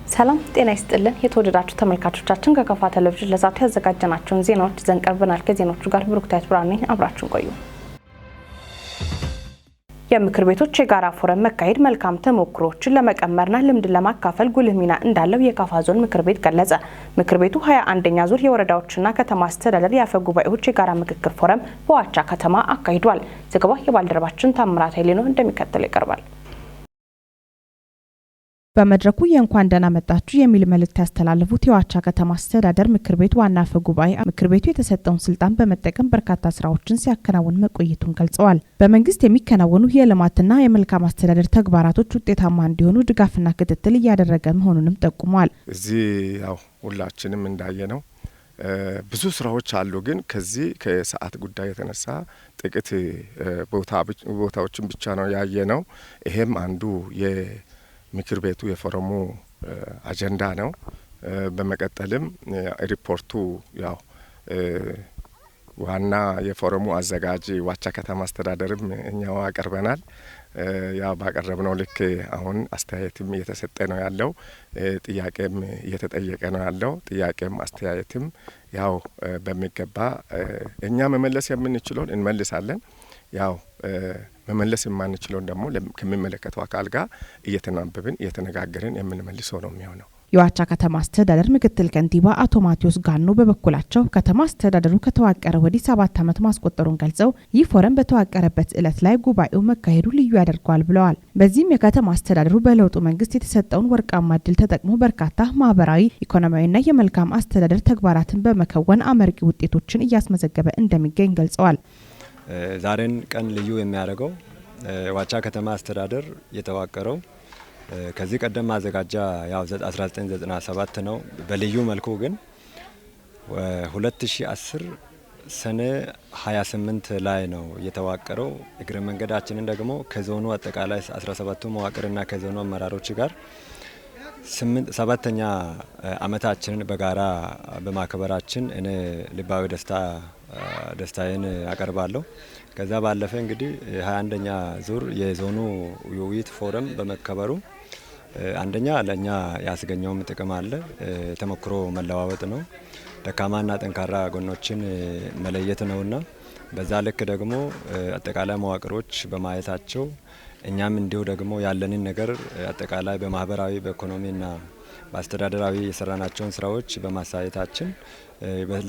ሰላም ጤና ይስጥልን የተወደዳችሁ ተመልካቾቻችን፣ ከከፋ ቴሌቪዥን ለዛቱ ያዘጋጀናቸውን ዜናዎች ይዘን ቀርበናል። ከዜናዎቹ ጋር ብሩክታይት ብርሃኔ፣ አብራችሁን ቆዩ። የምክር ቤቶች የጋራ ፎረም መካሄድ መልካም ተሞክሮዎችን ለመቀመርና ልምድ ለማካፈል ጉልህ ሚና እንዳለው የካፋ ዞን ምክር ቤት ገለጸ። ምክር ቤቱ 21ኛ ዙር የወረዳዎችና ከተማ አስተዳደር የአፈ ጉባኤዎች የጋራ ምክክር ፎረም በዋቻ ከተማ አካሂዷል። ዘገባ የባልደረባችን ታምራት ኃይሌ ነው፣ እንደሚከተለው ይቀርባል። በመድረኩ የእንኳን ደህና መጣችሁ የሚል መልእክት ያስተላለፉት የዋቻ ከተማ አስተዳደር ምክር ቤት ዋና አፈ ጉባኤ ምክር ቤቱ የተሰጠውን ስልጣን በመጠቀም በርካታ ስራዎችን ሲያከናውን መቆየቱን ገልጸዋል። በመንግስት የሚከናወኑ የልማትና የመልካም አስተዳደር ተግባራቶች ውጤታማ እንዲሆኑ ድጋፍና ክትትል እያደረገ መሆኑንም ጠቁመዋል። እዚህ ያው ሁላችንም እንዳየነው ብዙ ስራዎች አሉ። ግን ከዚህ ከሰዓት ጉዳይ የተነሳ ጥቂት ቦታዎችን ብቻ ነው ያየነው። ይሄም አንዱ ምክር ቤቱ የፎረሙ አጀንዳ ነው። በመቀጠልም ሪፖርቱ ያው ዋና የፎረሙ አዘጋጅ ዋቻ ከተማ አስተዳደርም እኛው አቅርበናል። ያው ባቀረብነው ልክ አሁን አስተያየትም እየተሰጠ ነው ያለው፣ ጥያቄም እየተጠየቀ ነው ያለው። ጥያቄም አስተያየትም ያው በሚገባ እኛ መመለስ የምንችለውን እንመልሳለን። ያው መመለስ የማንችለውን ደግሞ ከሚመለከተው አካል ጋር እየተናበብን እየተነጋገርን የምንመልሰው ነው የሚሆነው። የዋቻ ከተማ አስተዳደር ምክትል ከንቲባ አቶ ማቴዎስ ጋኖ በበኩላቸው ከተማ አስተዳደሩ ከተዋቀረ ወዲህ 7 ዓመት ማስቆጠሩን ገልጸው ይህ ፎረም በተዋቀረበት ዕለት ላይ ጉባኤው መካሄዱ ልዩ ያደርገዋል ብለዋል። በዚህም የከተማ አስተዳደሩ በለውጡ መንግስት የተሰጠውን ወርቃማ እድል ተጠቅሞ በርካታ ማህበራዊ፣ ኢኮኖሚያዊና የመልካም አስተዳደር ተግባራትን በመከወን አመርቂ ውጤቶችን እያስመዘገበ እንደሚገኝ ገልጸዋል። ዛሬን ቀን ልዩ የሚያደርገው ዋቻ ከተማ አስተዳደር የተዋቀረው ከዚህ ቀደም ማዘጋጃ ያው 1997 ነው። በልዩ መልኩ ግን 2010 ሰኔ 28 ላይ ነው የተዋቀረው። እግረ መንገዳችንን ደግሞ ከዞኑ አጠቃላይ 17ቱ መዋቅርና ከዞኑ አመራሮች ጋር ሰባተኛ ዓመታችንን በጋራ በማክበራችን እኔ ልባዊ ደስታዬን አቀርባለሁ። ከዛ ባለፈ እንግዲህ 21ኛ ዙር የዞኑ የውይይት ፎረም በመከበሩ አንደኛ ለእኛ ያስገኘውም ጥቅም አለ። ተሞክሮ መለዋወጥ ነው። ደካማና ጠንካራ ጎኖችን መለየት ነውና በዛ ልክ ደግሞ አጠቃላይ መዋቅሮች በማየታቸው እኛም እንዲሁ ደግሞ ያለንን ነገር አጠቃላይ በማህበራዊ፣ በኢኮኖሚና በአስተዳደራዊ የሰራናቸውን ስራዎች በማሳየታችን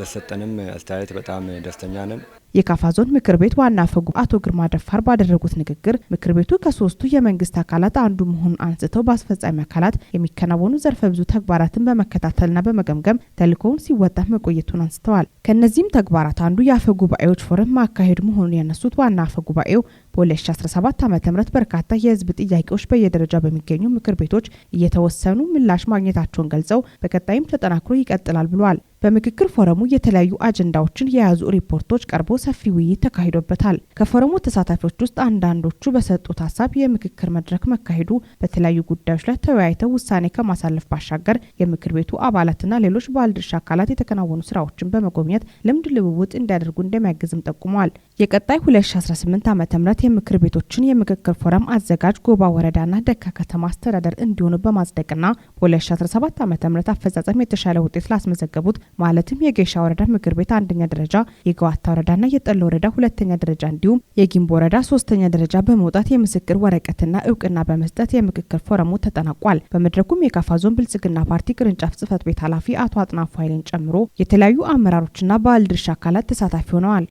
ለሰጠንም አስተያየት በጣም ደስተኛ ነን። የካፋ ዞን ምክር ቤት ዋና አፈ ጉባኤ አቶ ግርማ ደፋር ባደረጉት ንግግር ምክር ቤቱ ከሶስቱ የመንግስት አካላት አንዱ መሆኑን አንስተው በአስፈጻሚ አካላት የሚከናወኑ ዘርፈ ብዙ ተግባራትን በመከታተልና በመገምገም ተልዕኮውን ሲወጣ መቆየቱን አንስተዋል። ከእነዚህም ተግባራት አንዱ የአፈ ጉባኤዎች ፎረም ማካሄድ መሆኑን ያነሱት ዋና አፈ ጉባኤው በ2017 ዓ.ም በርካታ የህዝብ ጥያቄዎች በየደረጃው በሚገኙ ምክር ቤቶች እየተወሰኑ ምላሽ ማግኘታቸውን ገልጸው በቀጣይም ተጠናክሮ ይቀጥላል ብለዋል። በምክክር ፎረሙ የተለያዩ አጀንዳዎችን የያዙ ሪፖርቶች ቀርቦ ሰፊ ውይይት ተካሂዶበታል። ከፎረሙ ተሳታፊዎች ውስጥ አንዳንዶቹ በሰጡት ሀሳብ የምክክር መድረክ መካሄዱ በተለያዩ ጉዳዮች ላይ ተወያይተው ውሳኔ ከማሳለፍ ባሻገር የምክር ቤቱ አባላትና ሌሎች ባለድርሻ አካላት የተከናወኑ ስራዎችን በመጎብኘት ልምድ ልውውጥ እንዲያደርጉ እንደሚያግዝም ጠቁመዋል። የቀጣይ 2018 ዓ.ም የምክር ቤቶችን የምክክር ፎረም አዘጋጅ ጎባ ወረዳና ደካ ከተማ አስተዳደር እንዲሆኑ በማጽደቅና በ2017 ዓ.ም አፈጻጸም የተሻለ ውጤት ላስመዘገቡት ማለትም የጌሻ ወረዳ ምክር ቤት አንደኛ ደረጃ፣ የገዋታ ወረዳና የጠሎ ወረዳ ሁለተኛ ደረጃ እንዲሁም የጊምቦ ወረዳ ሶስተኛ ደረጃ በመውጣት የምስክር ወረቀትና እውቅና በመስጠት የምክክር ፎረሙ ተጠናቋል። በመድረኩም የካፋ ዞን ብልጽግና ፓርቲ ቅርንጫፍ ጽህፈት ቤት ኃላፊ አቶ አጥናፉ ኃይልን ጨምሮ የተለያዩ አመራሮችና ባለድርሻ አካላት ተሳታፊ ሆነዋል።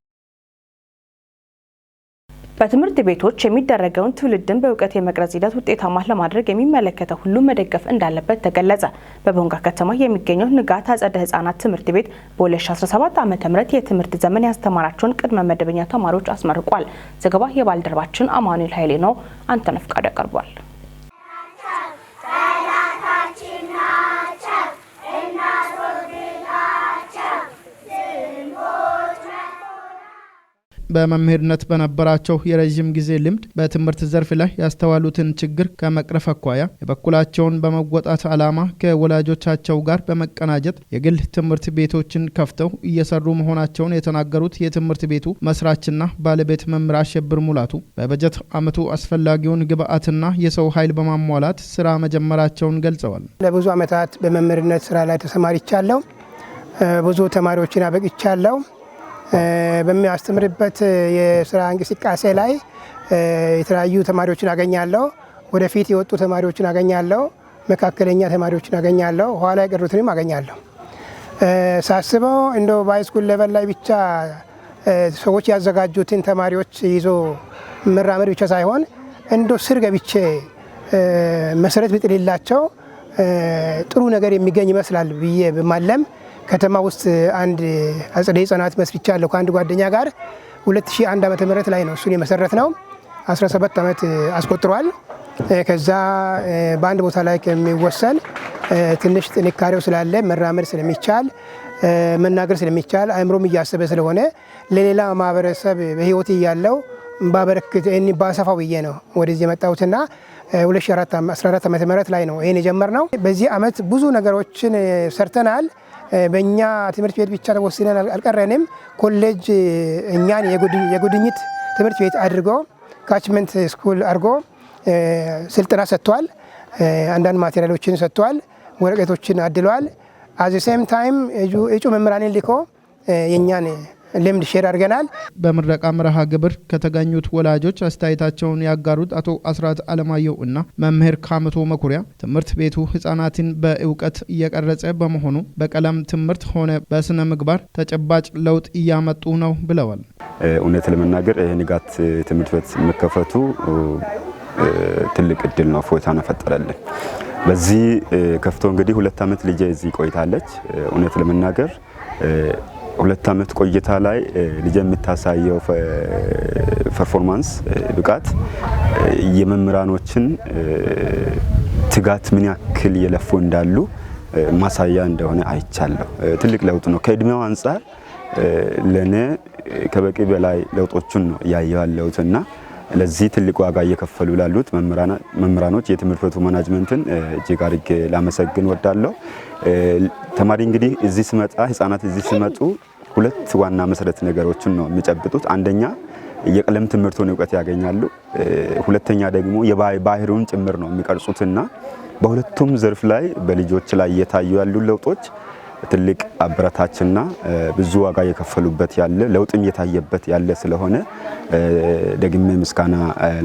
በትምህርት ቤቶች የሚደረገውን ትውልድን በእውቀት የመቅረጽ ሂደት ውጤታማ ለማድረግ የሚመለከተው ሁሉ መደገፍ እንዳለበት ተገለጸ። በቦንጋ ከተማ የሚገኘው ንጋት አጸደ ህጻናት ትምህርት ቤት በ2017 ዓ.ም የትምህርት ዘመን ያስተማራቸውን ቅድመ መደበኛ ተማሪዎች አስመርቋል። ዘገባ የባልደረባችን አማኑኤል ኃይሌ ነው። አንተነህ ፍቃዱ ያቀርቧል። በመምህርነት በነበራቸው የረዥም ጊዜ ልምድ በትምህርት ዘርፍ ላይ ያስተዋሉትን ችግር ከመቅረፍ አኳያ የበኩላቸውን በመወጣት ዓላማ ከወላጆቻቸው ጋር በመቀናጀት የግል ትምህርት ቤቶችን ከፍተው እየሰሩ መሆናቸውን የተናገሩት የትምህርት ቤቱ መስራችና ባለቤት መምህር አሸብር ሙላቱ በበጀት ዓመቱ አስፈላጊውን ግብዓትና የሰው ኃይል በማሟላት ስራ መጀመራቸውን ገልጸዋል። ለብዙ ዓመታት በመምህርነት ስራ ላይ ተሰማርቻለሁ። ብዙ ተማሪዎችን አበቅቻለሁ። በሚያስተምርበት የስራ እንቅስቃሴ ላይ የተለያዩ ተማሪዎችን አገኛለሁ። ወደፊት የወጡ ተማሪዎችን አገኛለሁ። መካከለኛ ተማሪዎችን አገኛለሁ። ኋላ የቀሩትንም አገኛለሁ። ሳስበው እንደው በ high school level ላይ ብቻ ሰዎች ያዘጋጁትን ተማሪዎች ይዞ መራመድ ብቻ ሳይሆን እንደው ስር ገብቼ መሰረት ብጥልላቸው ጥሩ ነገር የሚገኝ ይመስላል ብዬ በማለም ከተማ ውስጥ አንድ አጸደ ህጻናት መስርቻለሁ ከአንድ ጓደኛ ጋር። 2001 ዓመተ ምህረት ላይ ነው እሱን የመሰረትነው። 17 ዓመት አስቆጥሯል። ከዛ በአንድ ቦታ ላይ ከሚወሰን ትንሽ ጥንካሬው ስላለ፣ መራመድ ስለሚቻል፣ መናገር ስለሚቻል፣ አእምሮም እያሰበ ስለሆነ ለሌላ ማህበረሰብ በህይወት እያለው ባበረክት ባሰፋው ብዬ ነው ወደዚህ የመጣሁትና 2014 ዓመተ ምህረት ላይ ነው ይሄን የጀመርነው። በዚህ አመት ብዙ ነገሮችን ሰርተናል። በእኛ ትምህርት ቤት ብቻ ተወስነን አልቀረንም። ኮሌጅ እኛን የጉድኝት ትምህርት ቤት አድርጎ፣ catchment school አድርጎ ስልጠና ሰጥቷል። አንዳንድ material ኦችን ሰጥቷል። ወረቀቶችን አድሏል። At the same time እጩ መምህራንን ልኮ የእኛን ልምድ share አድርገናል። በምረቃ መርሃ ግብር ከተገኙት ወላጆች አስተያየታቸውን ያጋሩት አቶ አስራት አለማየሁ እና መምህር ካመቶ መኩሪያ ትምህርት ቤቱ ህጻናትን በእውቀት እየቀረጸ በመሆኑ በቀለም ትምህርት ሆነ በስነ ምግባር ተጨባጭ ለውጥ እያመጡ ነው ብለዋል። እውነት ለመናገር ይህ ንጋት ትምህርት ቤት መከፈቱ ትልቅ እድል ነው፣ እፎይታን ፈጠረልን። በዚህ ከፍቶ እንግዲህ 2 ዓመት ልጄ እዚህ ቆይታለች። እውነት ለመናገር 2 ዓመት ቆይታ ላይ ልጄ የምታሳየው performance፣ ብቃት የመምህራኖችን ትጋት ምን ያክል እየለፉ እንዳሉ ማሳያ እንደሆነ አይቻለሁ። ትልቅ ለውጥ ነው። ከእድሜው አንጻር ለእኔ ከበቂ በላይ ለውጦቹን ነው እያየሁ ያለሁት እና ለዚህ ትልቅ ዋጋ እየከፈሉ ላሉት መምህራኖች፣ የትምህርት ቤቱ management ን እጅግ አድርጌ ላመሰግን እወዳለሁ። ተማሪ እንግዲህ እዚህ ሲመጣ፣ ህጻናት እዚህ ሲመጡ ሁለት ዋና መሰረት ነገሮችን ነው የሚጨብጡት። አንደኛ የቀለም ትምህርቱን እውቀት ያገኛሉ። ሁለተኛ ደግሞ የባህሪውን ጭምር ነው የሚቀርጹትና በሁለቱም ዘርፍ ላይ በልጆች ላይ እየታዩ ያሉ ለውጦች ትልቅ አበረታችና ብዙ ዋጋ እየከፈሉበት ያለ፣ ለውጥም እየታየበት ያለ ስለሆነ ደግሜ ምስጋና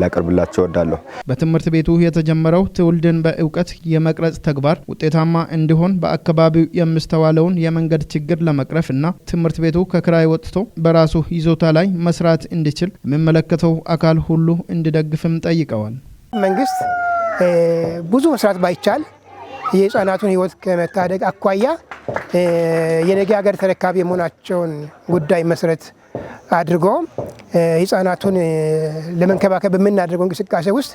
ላቀርብላቸው እወዳለሁ። በትምህርት ቤቱ የተጀመረው ትውልድን በእውቀት የመቅረጽ ተግባር ውጤታማ እንዲሆን በአካባቢው የሚስተዋለውን የመንገድ ችግር ለመቅረፍ እና ትምህርት ቤቱ ከክራይ ወጥቶ በራሱ ይዞታ ላይ መስራት እንዲችል የሚመለከተው አካል ሁሉ እንዲደግፍም ጠይቀዋል። መንግስት ብዙ መስራት ባይቻል የህፃናቱን ህይወት ከመታደግ አኳያ የነገ ሀገር ተረካቢ የመሆናቸውን ጉዳይ መሰረት አድርጎ ህፃናቱን ለመንከባከብ በምናደርገው እንቅስቃሴ ውስጥ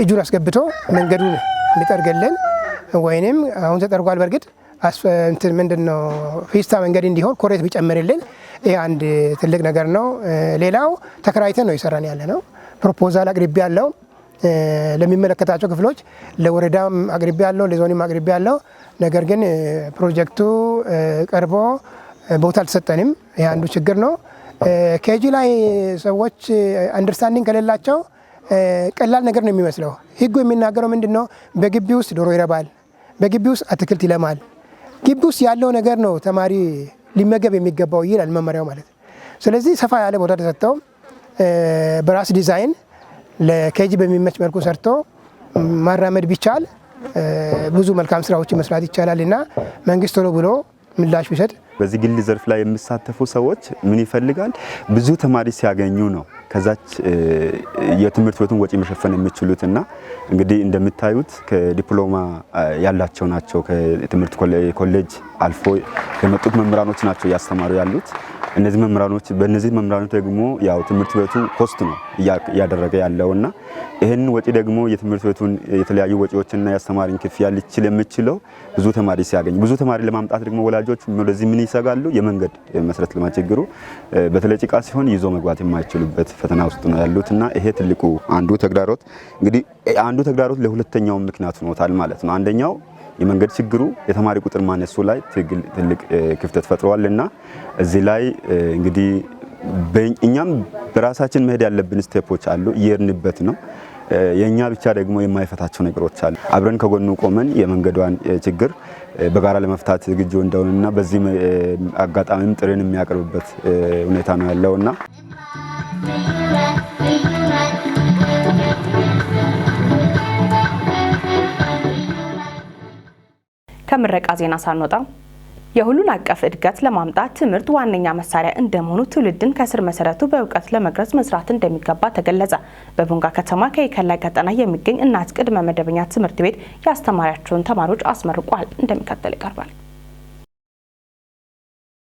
እጁን አስገብቶ መንገዱን እንዲጠርግልን ወይንም አሁን ተጠርጓል። በእርግጥ እንትን ምንድን ነው ፒስታ መንገድ እንዲሆን ኮሬት ቢጨምርልን ይህ አንድ ትልቅ ነገር ነው። ሌላው ተከራይተን ነው እየሰራን ያለነው። Proposal አቅርቤያለሁ ለሚመለከታቸው ክፍሎች፣ ለወረዳም አቅርቤያለሁ፣ ለዞንም አቅርቤያለሁ። ነገር ግን ፕሮጀክቱ ቀርቦ ቦታ አልተሰጠንም። ይህ አንዱ ችግር ነው። KG ላይ ሰዎች understanding ከሌላቸው ቀላል ነገር ነው የሚመስለው። ህጉ የሚናገረው ምንድን ነው? በግቢ ውስጥ ዶሮ ይረባል፣ በግቢ ውስጥ አትክልት ይለማል። ግቢ ውስጥ ያለው ነገር ነው ተማሪ ሊመገብ የሚገባው ይላል መመሪያው ማለት ነው። ስለዚህ ሰፋ ያለ ቦታ ተሰጥተው በራስ ዲዛይን ለ KG በሚመች መልኩ ሰርቶ ማራመድ ቢቻል ብዙ መልካም ስራዎችን መስራት ይቻላል እና መንግስት ቶሎ ብሎ ምላሽ ቢሰጥ። በዚህ ግል ዘርፍ ላይ የሚሳተፉ ሰዎች ምን ይፈልጋል? ብዙ ተማሪ ሲያገኙ ነው ከዛች የትምህርት ቤቱን ወጪ መሸፈን የሚችሉትና እንግዲህ እንደምታዩት ከዲፕሎማ ያላቸው ናቸው። ከትምህርት ኮሌጅ አልፎ የመጡት መምህራኖች ናቸው እያስተማሩ ያሉት። እነዚህ መምህራኖች በእነዚህ መምህራኖች ደግሞ ያው ትምህርት ቤቱ cost ነው እያደረገ ያለውና ይህንን ወጪ ደግሞ የትምህርት ቤቱን የተለያዩ ወጪዎችና የአስተማሪን ክፍያ ሊችል የሚችለው ብዙ ተማሪ ሲያገኝ፣ ብዙ ተማሪ ለማምጣት ደግሞ ወላጆች ወደዚህ ምን ይሰጋሉ? የመንገድ መሰረተ ልማት ችግሩ በተለይ ጭቃ ሲሆን ይዞ መግባት የማይችሉበት ፈተና ውስጥ ነው ያሉትና ይሄ ትልቁ አንዱ ተግዳሮት፣ እንግዲህ አንዱ ተግዳሮት ለሁለተኛው ምክንያት ሆኖታል ማለት ነው። አንደኛው የመንገድ ችግሩ የተማሪ ቁጥር ማነሱ ላይ ትልቅ ክፍተት ፈጥሯልና እዚህ ላይ እንግዲህ እኛም በራሳችን መሄድ ያለብን step ኦች አሉ፣ እየሄድንበት ነው። የኛ ብቻ ደግሞ የማይፈታቸው ነገሮች አሉ። አብረን ከጎኑ ቆመን የመንገዷን ችግር በጋራ ለመፍታት ዝግጁ እንደሆነና በዚህ አጋጣሚም ጥሪን የሚያቀርብበት ሁኔታ ነው ያለውና። ከምረቃ ዜና ሳንወጣ፣ የሁሉን አቀፍ እድገት ለማምጣት ትምህርት ዋነኛ መሳሪያ እንደመሆኑ ትውልድን ከስር መሰረቱ በእውቀት ለመቅረጽ መስራት እንደሚገባ ተገለጸ። በቦንጋ ከተማ ከይከላ ቀጠና የሚገኝ እናት ቅድመ መደበኛ ትምህርት ቤት ያስተማሪያቸውን ተማሪዎች አስመርቋል። እንደሚከተል ይቀርባል።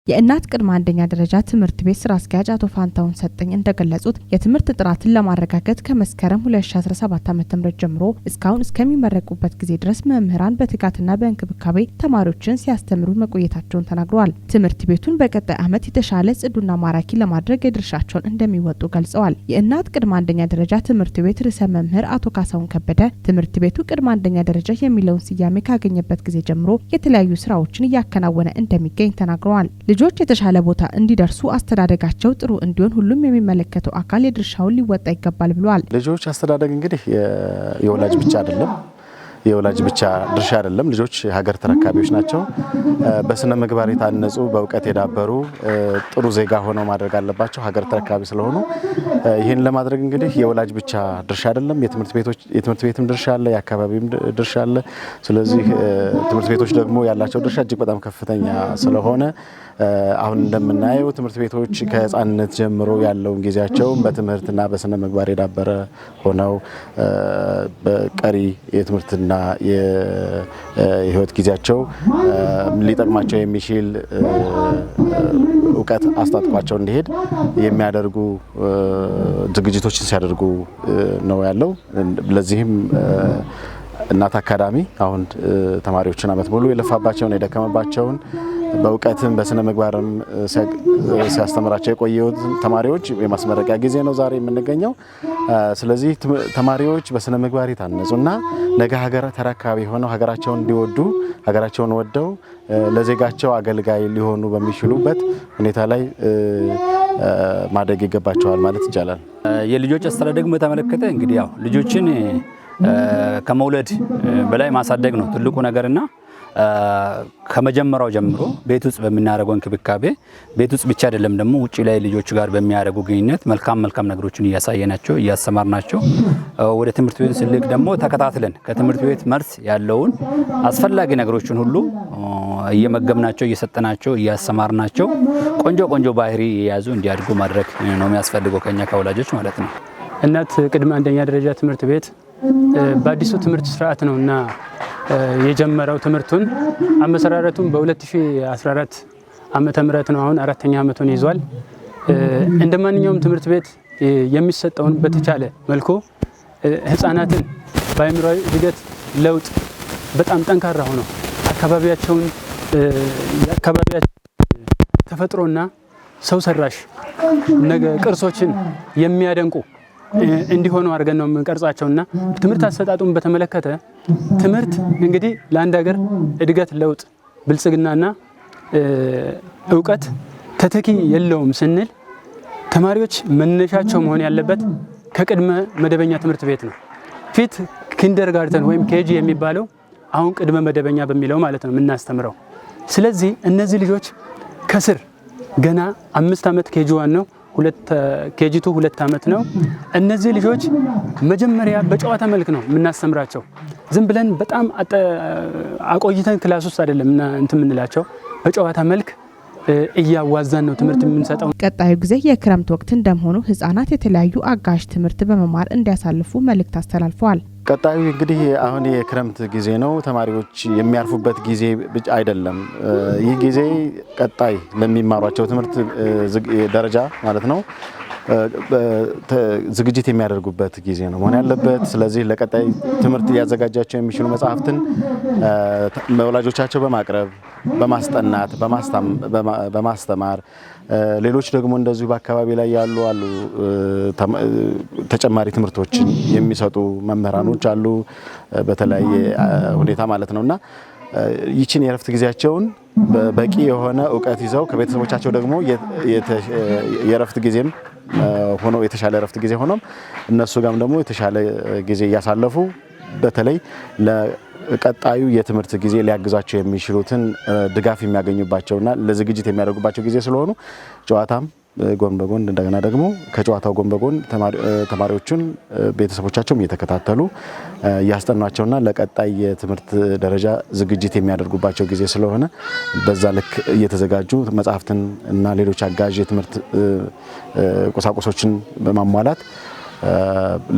የእናት ቅድመ አንደኛ ደረጃ ትምህርት ቤት ስራ አስኪያጅ አቶ ፋንታውን ሰጠኝ እንደገለጹት፣ የትምህርት ጥራትን ለማረጋገጥ ከመስከረም 2017 ዓ.ም ጀምሮ እስካሁን እስከሚመረቁበት ጊዜ ድረስ መምህራን በትጋትና በእንክብካቤ ተማሪዎችን ሲያስተምሩ መቆየታቸውን ተናግረዋል። ትምህርት ቤቱን በቀጣይ ዓመት የተሻለ ጽዱና ማራኪ ለማድረግ የድርሻቸውን እንደሚወጡ ገልጸዋል። የእናት ቅድመ አንደኛ ደረጃ ትምህርት ቤት ርዕሰ መምህር አቶ ካሳሁን ከበደ ትምህርት ቤቱ ቅድመ አንደኛ ደረጃ የሚለውን ስያሜ ካገኘበት ጊዜ ጀምሮ የተለያዩ ስራዎችን እያከናወነ እንደሚገኝ ተናግረዋል። ልጆች የተሻለ ቦታ እንዲደርሱ አስተዳደጋቸው ጥሩ እንዲሆን ሁሉም የሚመለከተው አካል የድርሻውን ሊወጣ ይገባል ብለዋል። ልጆች አስተዳደግ እንግዲህ የወላጅ ብቻ አይደለም፣ የወላጅ ብቻ ድርሻ አይደለም። ልጆች የሀገር ተረካቢዎች ናቸው። በስነ ምግባር የታነጹ፣ በእውቀት የዳበሩ፣ ጥሩ ዜጋ ሆነው ማድረግ አለባቸው ሀገር ተረካቢ ስለሆኑ። ይህን ለማድረግ እንግዲህ የወላጅ ብቻ ድርሻ አይደለም። የትምህርት ቤትም ድርሻ አለ፣ የአካባቢም ድርሻ አለ። ስለዚህ ትምህርት ቤቶች ደግሞ ያላቸው ድርሻ እጅግ በጣም ከፍተኛ ስለሆነ፣ አሁን እንደምናየው ትምህርት ቤቶች ከህፃንነት ጀምሮ ያለውን ጊዜያቸውን በትምህርትና በስነ ምግባር የዳበረ ሆነው በቀሪ የትምህርትና የህይወት ጊዜያቸው ሊጠቅማቸው የሚችል እውቀት አስታጥቋቸው እንዲሄድ የሚያደርጉ ዝግጅቶችን ሲያደርጉ ነው ያለው። ለዚህም እናት አካዳሚ አሁን ተማሪዎችን አመት ሙሉ የለፋባቸውን፣ የደከመባቸውን፣ በእውቀትም በስነ ምግባርም ሲያስተምራቸው የቆየሁት ተማሪዎች የማስመረቂያ ጊዜ ነው ዛሬ የምንገኘው። ስለዚህ ተማሪዎች በስነ ምግባር የታነጹና ነገ ሀገር ተረካቢ ሆነው ሀገራቸውን እንዲወዱ፣ ሀገራቸውን ወደው ለዜጋቸው አገልጋይ ሊሆኑ በሚችሉበት ሁኔታ ላይ ማደግ ይገባቸዋል ማለት ይቻላል። የልጆች አስተዳደግ በተመለከተ እንግዲህ ያው ልጆችን ከመውለድ በላይ ማሳደግ ነው ትልቁ ነገርና ከመጀመሪያው ጀምሮ ቤት ውስጥ በምናደርገው እንክብካቤ፣ ቤት ውስጥ ብቻ አይደለም ደግሞ ውጭ ላይ ልጆቹ ጋር በሚያደርጉ ግንኙነት መልካም መልካም ነገሮችን እያሳየናቸው፣ እያስተማርናቸው፣ ወደ ትምህርት ቤት ስልክ ደግሞ ተከታትለን ከትምህርት ቤት መልስ ያለውን አስፈላጊ ነገሮችን ሁሉ እየመገብናቸው፣ እየሰጠናቸው፣ እያስተማርናቸው ቆንጆ ቆንጆ ባህሪ የያዙ እንዲያድጉ ማድረግ ነው የሚያስፈልገው ከኛ ከወላጆች ማለት ነው። እናት ቅድመ አንደኛ ደረጃ ትምህርት ቤት በአዲሱ ትምህርት ስርዓት ነው እና የጀመረው ትምህርቱን። አመሰራረቱን በ2014 ዓመተ ምህረት ነው። አሁን አራተኛ ዓመቱን ይዟል። እንደ ማንኛውም ትምህርት ቤት የሚሰጠውን በተቻለ መልኩ ህፃናትን በአእምሯዊ እድገት ለውጥ በጣም ጠንካራ ሆነው አካባቢያቸውን፣ የአካባቢያቸው ተፈጥሮና ሰው ሰራሽ ቅርሶችን የሚያደንቁ እንዲሆኑ አድርገን ነው የምንቀርጻቸውና ትምህርት አሰጣጡን በተመለከተ፣ ትምህርት እንግዲህ ለአንድ ሀገር እድገት፣ ለውጥ፣ ብልጽግናና እውቀት ተተኪ የለውም ስንል ተማሪዎች መነሻቸው መሆን ያለበት ከቅድመ መደበኛ ትምህርት ቤት ነው። ፊት kindergarten ወይም KG የሚባለው አሁን ቅድመ መደበኛ በሚለው ማለት ነው የምናስተምረው። ስለዚህ እነዚህ ልጆች ከስር ገና 5 ዓመት፣ KG 1 ነው፣ KG 2 2 ዓመት ነው። እነዚህ ልጆች መጀመሪያ በጨዋታ መልክ ነው የምናስተምራቸው። ዝም ብለን በጣም አቆይተን class ውስጥ አይደለም እንትን የምንላቸው፣ በጨዋታ መልክ እያዋዛን ነው ትምህርት የምንሰጠው። ቀጣዩ ጊዜ የክረምት ወቅት እንደመሆኑ ህጻናት የተለያዩ አጋዥ ትምህርት በመማር እንዲያሳልፉ መልእክት አስተላልፈዋል። ቀጣዩ እንግዲህ አሁን የክረምት ጊዜ ነው። ተማሪዎች የሚያርፉበት ጊዜ አይደለም። ይህ ጊዜ ቀጣይ ለሚማሯቸው ትምህርት ደረጃ ማለት ነው ዝግጅት የሚያደርጉበት ጊዜ ነው መሆን ያለበት። ስለዚህ ለቀጣይ ትምህርት ሊያዘጋጃቸው የሚችሉ መጽሐፍትን ወላጆቻቸው በማቅረብ፣ በማስጠናት፣ በማስተማር፣ ሌሎች ደግሞ እንደዚሁ በአካባቢ ላይ ያሉ አሉ፣ ተጨማሪ ትምህርቶችን የሚሰጡ መምህራኖች አሉ በተለያየ ሁኔታ ማለት ነውና ይችን የእረፍት ጊዜያቸውን በቂ የሆነ እውቀት ይዘው፣ ከቤተሰቦቻቸው ደግሞ የእረፍት ጊዜም ሆኖ፣ የተሻለ እረፍት ጊዜ ሆኖም እነሱ ጋርም ደግሞ የተሻለ ጊዜ እያሳለፉ፣ በተለይ ለቀጣዩ የትምህርት ጊዜ ሊያግዛቸው የሚችሉትን ድጋፍ የሚያገኙባቸውና ለዝግጅት የሚያደርጉባቸው ጊዜ ስለሆኑ፣ ጨዋታም ጎን በጎን፣ እንደገና ደግሞ ከጨዋታው ጎን በጎን ተማሪዎቹን ቤተሰቦቻቸውም እየተከታተሉ እያስጠኗቸውና ለቀጣይ የትምህርት ደረጃ ዝግጅት የሚያደርጉባቸው ጊዜ ስለሆነ፣ በዛ ልክ እየተዘጋጁ መጽሐፍትን እና ሌሎች አጋዥ የትምህርት ቁሳቁሶችን በማሟላት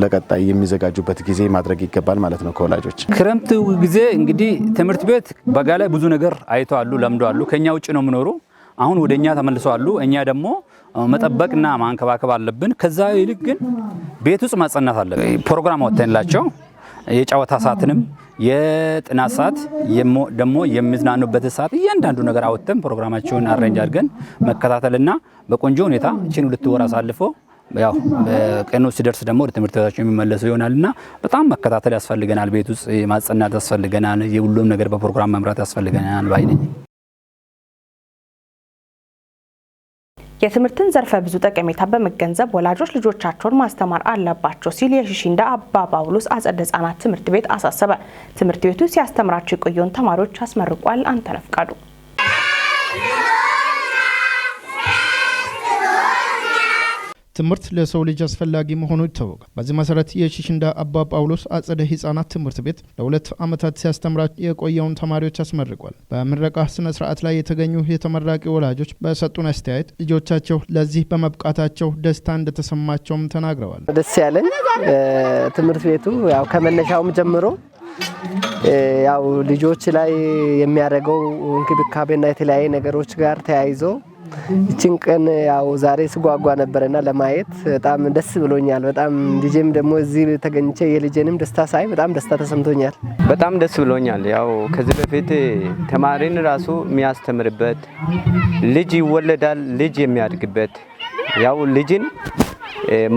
ለቀጣይ የሚዘጋጁበት ጊዜ ማድረግ ይገባል ማለት ነው ከወላጆች። ክረምት ጊዜ እንግዲህ ትምህርት ቤት በጋ ላይ ብዙ ነገር አይተዋሉ፣ ለምደዋሉ። ከኛ ውጭ ነው የሚኖሩ። አሁን ወደ እኛ ተመልሰዋሉ። እኛ ደግሞ መጠበቅና ማንከባከብ አለብን። ከዛ ይልቅ ግን ቤት ውስጥ ማጸናት አለብን። ፕሮግራም አወጥተንላቸው የጨዋታ ሰዓትንም፣ የጥናት ሰዓት፣ ደግሞ የሚዝናኑበት ሰዓት፣ እያንዳንዱ ነገር አወጥተን ፕሮግራማቸውን arrange አድርገን መከታተልና በቆንጆ ሁኔታ እቺን 2 ወር አሳልፎ ያው ቀኑ ሲደርስ ደግሞ ወደ ትምህርት ቤታቸው የሚመለሱ ይሆናልና በጣም መከታተል ያስፈልገናል። ቤት ውስጥ ማጸናት ያስፈልገናል። የሁሉም ነገር በፕሮግራም መምራት ያስፈልገናል ባይ ነኝ። የትምህርትን ዘርፈ ብዙ ጠቀሜታ በመገንዘብ ወላጆች ልጆቻቸውን ማስተማር አለባቸው ሲል የሺሺንዳ አባ ጳውሎስ አጸደ ሕጻናት ትምህርት ቤት አሳሰበ። ትምህርት ቤቱ ሲያስተምራቸው የቆየውን ተማሪዎች አስመርቋል። አንተነህ ፍቃዱ። ትምህርት ለሰው ልጅ አስፈላጊ መሆኑ ይታወቃል። በዚህ መሰረት የሺሽንዳ አባ ጳውሎስ አጸደ ህጻናት ትምህርት ቤት ለ2 ዓመታት ሲያስተምራ የቆየውን ተማሪዎች አስመርቋል። በምረቃ ስነ ስርዓት ላይ የተገኙ የተመራቂ ወላጆች በሰጡን አስተያየት ልጆቻቸው ለዚህ በመብቃታቸው ደስታ እንደተሰማቸውም ተናግረዋል። ደስ ያለኝ ትምህርት ቤቱ ያው ከመነሻውም ጀምሮ ያው ልጆች ላይ የሚያደርገው እንክብካቤና የተለያዩ ነገሮች ጋር ተያይዞ ይችን ቀን ያው ዛሬ ስጓጓ ነበረና ለማየት በጣም ደስ ብሎኛል። በጣም ልጄም ደግሞ እዚህ ተገኝቼ የልጄንም ደስታ ሳይ በጣም ደስታ ተሰምቶኛል። በጣም ደስ ብሎኛል። ያው ከዚህ በፊት ተማሪን ራሱ የሚያስተምርበት፣ ልጅ ይወለዳል፣ ልጅ የሚያድግበት፣ ያው ልጅን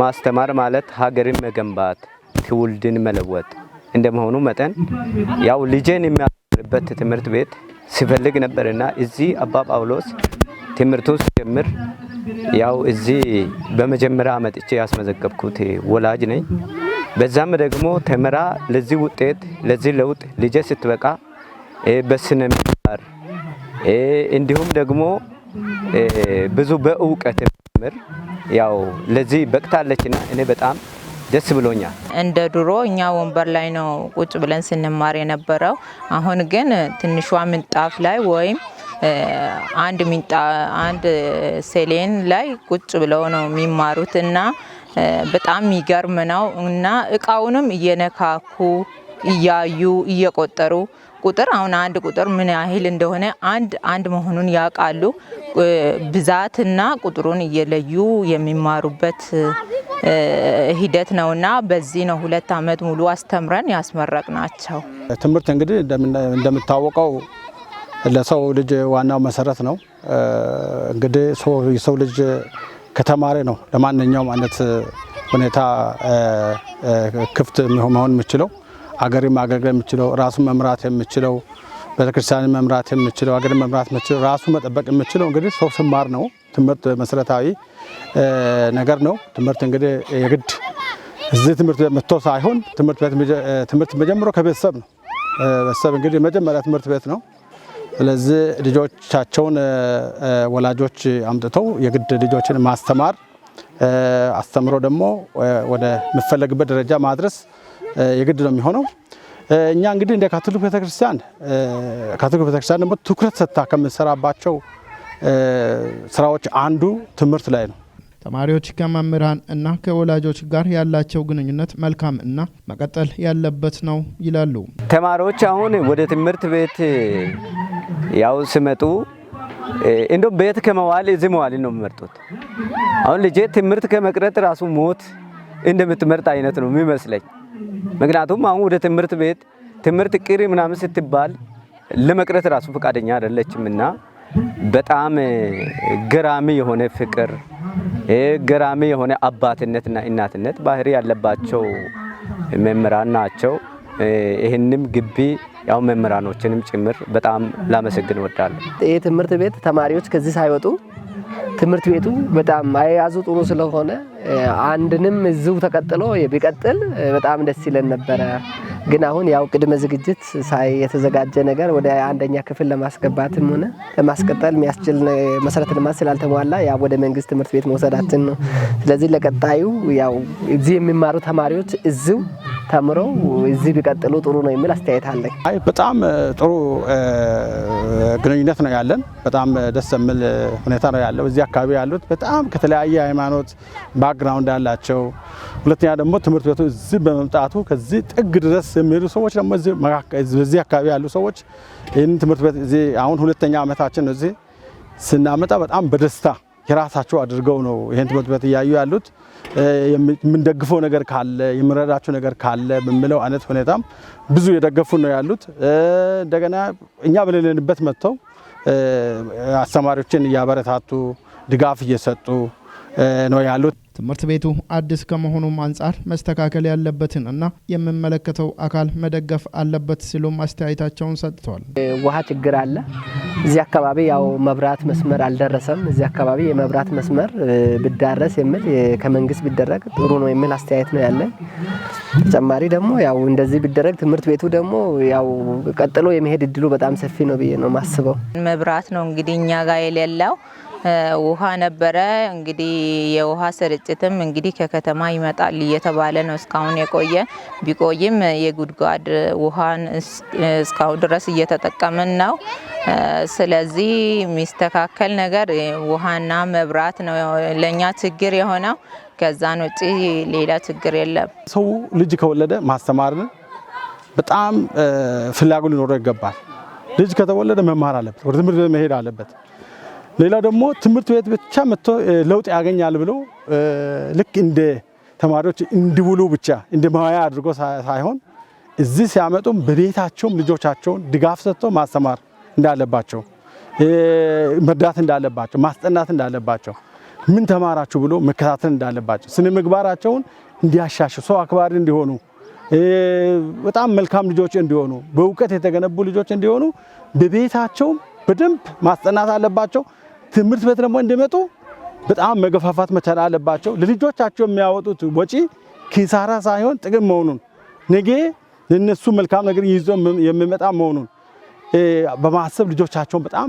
ማስተማር ማለት ሀገርን መገንባት፣ ትውልድን መለወጥ እንደመሆኑ መጠን ያው ልጄን የሚያስተምርበት ትምህርት ቤት ስፈልግ ነበርና እዚህ አባ ጳውሎስ ትምህርቱን ስጀምር ያው እዚህ በመጀመሪያ መጥቼ ያስመዘገብኩት ወላጅ ነኝ። በዛም ደግሞ ተምራ ለዚህ ውጤት፣ ለዚህ ለውጥ ልጄ ስትበቃ በስነ ምግባር እንዲሁም ደግሞ ብዙ በእውቀት ምር ያው ለዚህ በቅታለችና እኔ በጣም ደስ ብሎኛል። እንደ ድሮ እኛ ወንበር ላይ ነው ቁጭ ብለን ስንማር የነበረው። አሁን ግን ትንሿ ምንጣፍ ላይ ወይም አንድ ሚንጣ አንድ ሴሌን ላይ ቁጭ ብለው ነው የሚማሩት እና በጣም የሚገርም ነው እና እቃውንም እየነካኩ፣ እያዩ፣ እየቆጠሩ፣ ቁጥር አሁን አንድ ቁጥር ምን ያህል እንደሆነ፣ አንድ አንድ መሆኑን ያውቃሉ። ብዛትና ቁጥሩን እየለዩ የሚማሩበት ሂደት ነውና በዚህ ነው 2 ዓመት ሙሉ አስተምረን ያስመረቅናቸው። ትምህርት እንግዲህ እንደሚታወቀው ለሰው ልጅ ዋናው መሰረት ነው። እንግዲህ የሰው ልጅ ከተማረ ነው ለማንኛውም አይነት ሁኔታ ክፍት መሆን የሚችለው፣ አገርን ማገልገል የሚችለው፣ ራሱን መምራት የሚችለው፣ ቤተክርስቲያንን መምራት የሚችለው፣ አገርን መምራት የሚችለው፣ ራሱን መጠበቅ የሚችለው እንግዲህ ሰው ሲማር ነው። ትምህርት መሰረታዊ ነገር ነው። ትምህርት እንግዲህ የግድ እዚህ ትምህርት ቤት መጥቶ ሳይሆን ትምህርት ቤት ትምህርት መጀመሪያው ከቤተሰብ ነው። ቤተሰብ እንግዲህ መጀመሪያ ትምህርት ቤት ነው። ስለዚህ ልጆቻቸውን ወላጆች አምጥተው የግድ ልጆችን ማስተማር፣ አስተምሮ ደግሞ ወደ የሚፈለግበት ደረጃ ማድረስ የግድ ነው የሚሆነው። እኛ እንግዲህ እንደ ካቶሊክ ቤተክርስቲያን፣ ካቶሊክ ቤተክርስቲያን ደግሞ ትኩረት ሰጥታ ከምንሰራባቸው ስራዎች አንዱ ትምህርት ላይ ነው። ተማሪዎች ከመምህራን እና ከወላጆች ጋር ያላቸው ግንኙነት መልካም እና መቀጠል ያለበት ነው ይላሉ። ተማሪዎች አሁን ወደ ትምህርት ቤት ያው ሲመጡ እንደውም ቤት ከመዋል እዚህ መዋል ነው የሚመርጡት። አሁን ልጄ ትምህርት ከመቅረት ራሱ ሞት እንደምትመርጥ አይነት ነው የሚመስለኝ። ምክንያቱም አሁን ወደ ትምህርት ቤት ትምህርት ቅሪ ምናምን ስትባል ለመቅረት ራሱ ፈቃደኛ አይደለችምና በጣም ገራሚ የሆነ ፍቅር፣ ገራሚ የሆነ አባትነትና እናትነት ባህሪ ያለባቸው መምህራን ናቸው። ይህንም ግቢ ያው መምህራኖችንም ጭምር በጣም ላመሰግን እወዳለሁ። ይህ ትምህርት ቤት ተማሪዎች ከዚህ ሳይወጡ ትምህርት ቤቱ በጣም አያያዙ ጥሩ ስለሆነ አንድንም እዚሁ ተቀጥሎ ቢቀጥል በጣም ደስ ይለን ነበረ። ግን አሁን ያው ቅድመ ዝግጅት ሳይ የተዘጋጀ ነገር ወደ አንደኛ ክፍል ለማስገባትም ሆነ ለማስቀጠል የሚያስችል መሰረተ ልማት ስላልተሟላ ያው ወደ መንግስት ትምህርት ቤት መውሰዳችን ነው። ስለዚህ ለቀጣዩ ያው እዚህ የሚማሩ ተማሪዎች እዚሁ ተምረው እዚህ ቢቀጥሉ ጥሩ ነው የሚል አስተያየት አለኝ። አይ በጣም ጥሩ ግንኙነት ነው ያለን። በጣም ደስ የሚል ሁኔታ ነው ያለው። እዚህ አካባቢ ያሉት በጣም ከተለያየ ሃይማኖት background ያላቸው፣ ሁለተኛ ደግሞ ትምህርት ቤቱ እዚህ በመምጣቱ ከዚህ ጥግ ድረስ የሚሄዱ ሰዎች ደግሞ እዚህ አካባቢ ያሉ ሰዎች ይህንን ትምህርት ቤት እዚህ አሁን ሁለተኛ ዓመታችን ነው። እዚህ ስናመጣ በጣም በደስታ የራሳቸው አድርገው ነው ይህን ትምህርት ቤት እያዩ ያሉት። የምንደግፈው ነገር ካለ፣ የምንረዳቸው ነገር ካለ በሚለው አይነት ሁኔታም ብዙ የደገፉ ነው ያሉት። እንደገና እኛ በሌለንበት መጥተው አስተማሪዎችን እያበረታቱ ድጋፍ እየሰጡ ነው ያሉት። ትምህርት ቤቱ አዲስ ከመሆኑም አንጻር መስተካከል ያለበትን እና የሚመለከተው አካል መደገፍ አለበት ሲሉም አስተያየታቸውን ሰጥተዋል። ውሃ ችግር አለ። እዚህ አካባቢ ያው መብራት መስመር አልደረሰም። እዚህ አካባቢ የመብራት መስመር ቢዳረስ የሚል፣ ከመንግስት ቢደረግ ጥሩ ነው የሚል አስተያየት ነው ያለን። ተጨማሪ ደግሞ ያው እንደዚህ ቢደረግ ትምህርት ቤቱ ደግሞ ያው ቀጥሎ የመሄድ እድሉ በጣም ሰፊ ነው ብዬ ነው ማስበው። መብራት ነው እንግዲህ እኛ ጋር የሌለው። ውሃ ነበረ፣ እንግዲህ የውሃ ስርጭትም እንግዲህ ከከተማ ይመጣል እየተባለ ነው እስካሁን የቆየ። ቢቆይም የጉድጓድ ውሃን እስካሁን ድረስ እየተጠቀምን ነው። ስለዚህ የሚስተካከል ነገር ውሃና መብራት ነው ለኛ ችግር የሆነው። ከዛን ውጪ ሌላ ችግር የለም። ሰው ልጅ ከወለደ ማስተማርን በጣም ፍላጎት ሊኖረው ይገባል። ልጅ ከተወለደ መማር አለበት፣ ወደ ትምህርት ቤት መሄድ አለበት። ሌላው ደግሞ ትምህርት ቤት ብቻ መጥቶ ለውጥ ያገኛል ብሎ ልክ እንደ ተማሪዎች እንዲውሉ ብቻ እንደ መዋያ አድርጎ ሳይሆን እዚህ ሲያመጡም በቤታቸውም ልጆቻቸውን ድጋፍ ሰጥቶ ማስተማር እንዳለባቸው፣ መርዳት እንዳለባቸው፣ ማስጠናት እንዳለባቸው፣ ምን ተማራችሁ ብሎ መከታተል እንዳለባቸው፣ ስነ ምግባራቸውን እንዲያሻሽሉ፣ ሰው አክባሪ እንዲሆኑ፣ በጣም መልካም ልጆች እንዲሆኑ፣ በእውቀት የተገነቡ ልጆች እንዲሆኑ በቤታቸውም በደንብ ማስጠናት አለባቸው። ትምህርት ቤት ደግሞ እንዲመጡ በጣም መገፋፋት መቻል አለባቸው። ለልጆቻቸው የሚያወጡት ወጪ ኪሳራ ሳይሆን ጥቅም መሆኑን፣ ነገ ለነሱ መልካም ነገር ይዞ የሚመጣ መሆኑን በማሰብ ልጆቻቸውን በጣም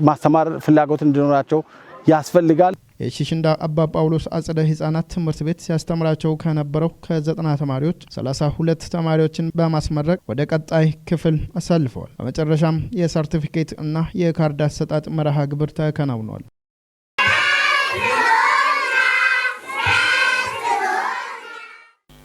ማስተማር ፍላጎት እንዲኖራቸው ያስፈልጋል። የሺሽንዳ አባ ጳውሎስ አጸደ ህጻናት ትምህርት ቤት ሲያስተምራቸው ከነበረው ከ90 ተማሪዎች 32 ተማሪዎችን በማስመረቅ ወደ ቀጣይ ክፍል አሳልፈዋል። በመጨረሻም የሰርቲፊኬት እና የካርድ አሰጣጥ መርሃ ግብር ተከናውኗል።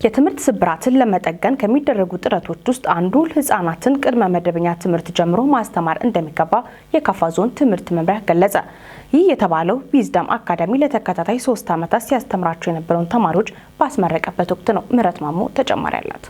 የትምህርት ስብራትን ለመጠገን ከሚደረጉ ጥረቶች ውስጥ አንዱ ህጻናትን ቅድመ መደበኛ ትምህርት ጀምሮ ማስተማር እንደሚገባ የካፋ ዞን ትምህርት መምሪያ ገለጸ። ይህ የተባለው ዊዝዳም አካዳሚ ለተከታታይ 3 ዓመታት ሲያስተምራቸው የነበረውን ተማሪዎች ባስመረቀበት ወቅት ነው። ምህረት ማሞ ተጨማሪ አላት።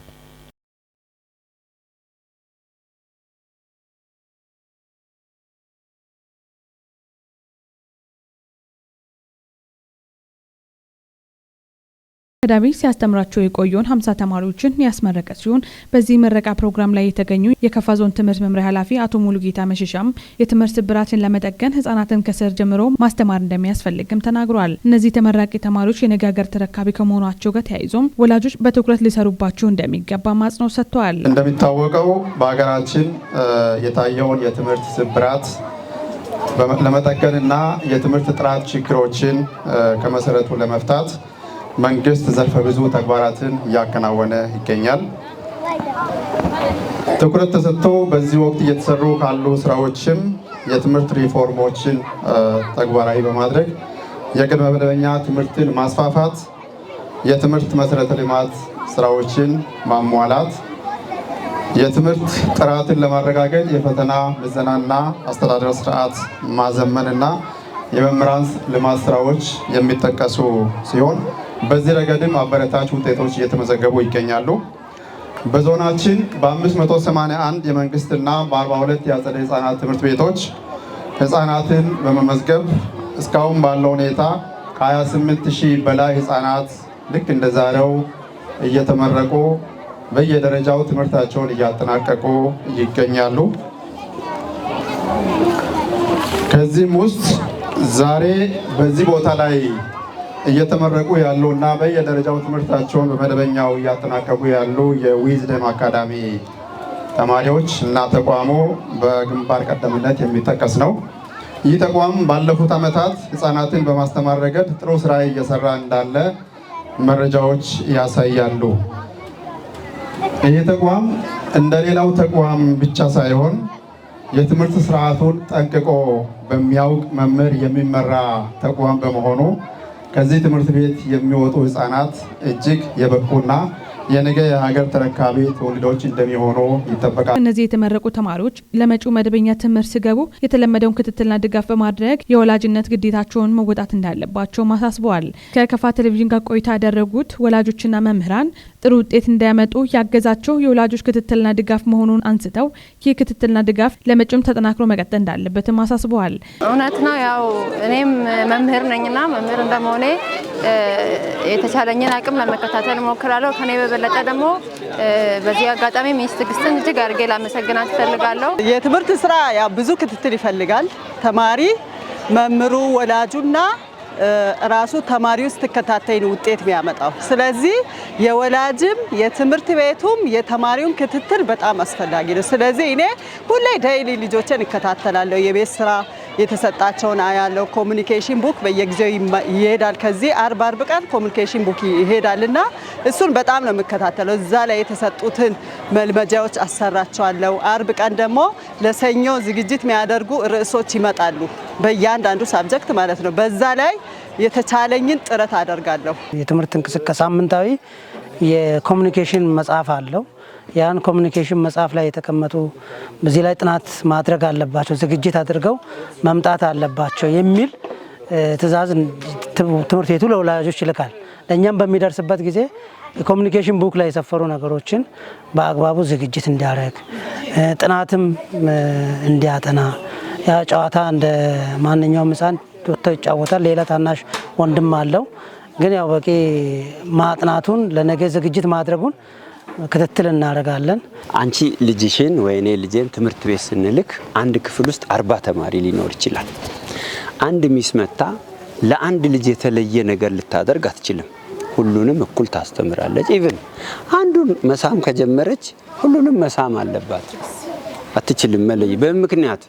አካዳሚ ሲያስተምራቸው የቆየውን 50 ተማሪዎችን ያስመረቀ ሲሆን በዚህ ምረቃ ፕሮግራም ላይ የተገኙ የካፋ ዞን ትምህርት መምሪያ ኃላፊ አቶ ሙሉጌታ መሸሻም የትምህርት ስብራትን ለመጠገን ህጻናትን ከስር ጀምሮ ማስተማር እንደሚያስፈልግም ተናግረዋል። እነዚህ ተመራቂ ተማሪዎች የነገ ሀገር ተረካቢ ከመሆናቸው ጋር ተያይዞም ወላጆች በትኩረት ሊሰሩባቸው እንደሚገባ አጽንኦት ሰጥተዋል። እንደሚታወቀው በሀገራችን የታየውን የትምህርት ስብራት ለመጠገንና የትምህርት ጥራት ችግሮችን ከመሰረቱ ለመፍታት መንግስት ዘርፈ ብዙ ተግባራትን እያከናወነ ይገኛል። ትኩረት ተሰጥቶ በዚህ ወቅት እየተሰሩ ካሉ ስራዎችም የትምህርት ሪፎርሞችን ተግባራዊ በማድረግ የቅድመ መደበኛ ትምህርትን ማስፋፋት፣ የትምህርት መሰረተ ልማት ስራዎችን ማሟላት፣ የትምህርት ጥራትን ለማረጋገጥ የፈተና ምዘናና አስተዳደር ስርዓት ማዘመንና የመምህራን ልማት ስራዎች የሚጠቀሱ ሲሆን በዚህ ረገድም አበረታች ውጤቶች እየተመዘገቡ ይገኛሉ። በዞናችን በ581 የመንግስትና በ42 የአጸደ ህጻናት ትምህርት ቤቶች ህጻናትን በመመዝገብ እስካሁን ባለው ሁኔታ ከ28 ሺህ በላይ ህጻናት ልክ እንደዛሬው እየተመረቁ በየደረጃው ትምህርታቸውን እያጠናቀቁ ይገኛሉ። ከዚህም ውስጥ ዛሬ በዚህ ቦታ ላይ እየተመረቁ ያሉ እና በየደረጃው ትምህርታቸውን በመደበኛው እያጠናቀቁ ያሉ የዊዝደም አካዳሚ ተማሪዎች እና ተቋሙ በግንባር ቀደምነት የሚጠቀስ ነው። ይህ ተቋም ባለፉት ዓመታት ህጻናትን በማስተማር ረገድ ጥሩ ስራ እየሰራ እንዳለ መረጃዎች ያሳያሉ። ይህ ተቋም እንደሌላው ተቋም ብቻ ሳይሆን የትምህርት ስርዓቱን ጠንቅቆ በሚያውቅ መምህር የሚመራ ተቋም በመሆኑ ከዚህ ትምህርት ቤት የሚወጡ ህጻናት እጅግ የበቁና የነገ የሀገር ተረካቢ ትውልዶች እንደሚሆኑ ይጠበቃል። እነዚህ የተመረቁ ተማሪዎች ለመጪው መደበኛ ትምህርት ሲገቡ የተለመደውን ክትትልና ድጋፍ በማድረግ የወላጅነት ግዴታቸውን መወጣት እንዳለባቸው አሳስበዋል። ከከፋ ቴሌቪዥን ጋር ቆይታ ያደረጉት ወላጆችና መምህራን ጥሩ ውጤት እንዲያመጡ ያገዛቸው የወላጆች ክትትልና ድጋፍ መሆኑን አንስተው ይህ ክትትልና ድጋፍ ለመጪውም ተጠናክሮ መቀጠል እንዳለበትም አሳስበዋል። እውነት ነው። ያው እኔም መምህር ነኝና መምህር እንደመሆኔ የተቻለኝን አቅም ለመከታተል እሞክራለሁ። ከኔ በበለጠ ደግሞ በዚህ አጋጣሚ ሚስ ትዕግስትን እጅግ አድርጌ ላመሰግናት እፈልጋለሁ። የትምህርት ስራ ያው ብዙ ክትትል ይፈልጋል። ተማሪ፣ መምህሩ፣ ወላጁና ራሱ ተማሪው ስትከታተይ ነው ውጤት የሚያመጣው። ስለዚህ የወላጅም የትምህርት ቤቱም የተማሪውን ክትትል በጣም አስፈላጊ ነው። ስለዚህ እኔ ሁሌ daily ልጆችን እከታተላለሁ። የቤት ስራ የተሰጣቸውን አያለው። Communication book በየጊዜው ይሄዳል። ከዚህ አርብ አርብ ቀን communication book ይሄዳልና እሱን በጣም ነው የምከታተለው። እዛ ላይ የተሰጡትን መልመጃዎች አሰራቸዋለሁ። አርብ ቀን ደግሞ ለሰኞ ዝግጅት የሚያደርጉ ርዕሶች ይመጣሉ፣ በእያንዳንዱ subject ማለት ነው። በዛ ላይ የተቻለኝን ጥረት አደርጋለሁ። የትምህርት እንቅስቃሴ ሳምንታዊ የ communication መጽሐፍ አለው። ያን communication መጽሐፍ ላይ የተቀመጡ በዚህ ላይ ጥናት ማድረግ አለባቸው፣ ዝግጅት አድርገው መምጣት አለባቸው የሚል ትዕዛዝ ትምህርት ቤቱ ለወላጆች ይልካል። ለእኛም በሚደርስበት ጊዜ የ communication book ላይ የሰፈሩ ነገሮችን በአግባቡ ዝግጅት እንዲያደርግ፣ ጥናትም እንዲያጠና፣ ያ ጨዋታ እንደ ማንኛውም ሕፃን ወጥተው ይጫወታል። ሌላ ታናሽ ወንድም አለው። ግን ያው በቂ ማጥናቱን፣ ለነገ ዝግጅት ማድረጉን ክትትል እናደርጋለን። አንቺ ልጅሽን ወይ እኔ ልጄን ትምህርት ቤት ስንልክ አንድ ክፍል ውስጥ 40 ተማሪ ሊኖር ይችላል። አንድ ሚስ መታ ለአንድ ልጅ የተለየ ነገር ልታደርግ አትችልም። ሁሉንም እኩል ታስተምራለች። Even አንዱን መሳም ከጀመረች ሁሉንም መሳም አለባት። አትችልም መለየት። በምክንያት